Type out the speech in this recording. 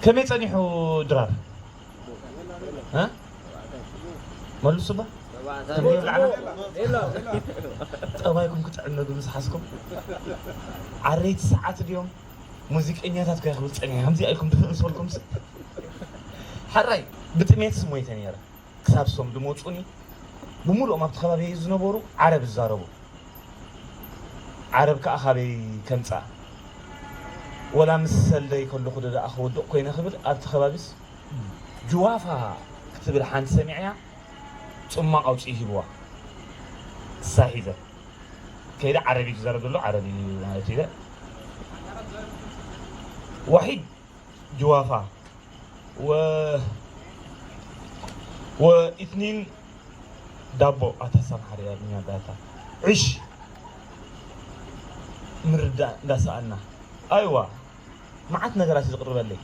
ከመይ ጸኒሑ ድራር? እ? መልሱ ባ? ከመይ ይብላዕና? ጠባይኩም ክጥዕም ዶ ምስ ሓዝኩም? ዓረይቲ ሰዓት ድዮም? ሙዚቀኛታት ከ ክብል ጸኒሐ። ከምዚ ኢልኩም ድፍን ዝበልኩም ሲ? ሕራይ ብጥሜትስ ሞይተ ነይረ። ክሳብ ሶም ድመጹኒ ብምሉኦም ኣብቲ ከባቢ ዝነበሩ ዓረብ ዝዛረቡ። ዓረብ ከኣ ካበይ ከምጻ? ወላ ምስ ሰልደይ ከለኹ ዶ ደኣ ክወድቕ ኮይነ ክብል ኣብቲ ከባቢስ ጅዋፋ ክትብል ሓንቲ ሰሚዐያ ጽማቕ ኣውጽኡ ሂብዋ። እሳ ሒዘ ከይደ ዓረብ እዩ ዝዛረብ ዘሎ ዓረብ እዩ ማለት ኢለ ዋሒድ ጅዋፋ ወ ወኢትኒን ዳቦ ኣታ ሳምሓሪ ኣድኛ ዳታ ዕሽ ምርዳእ እንዳሰኣና ኣይዋ መዓት ነገራት እዩ ዝቕርበለይ።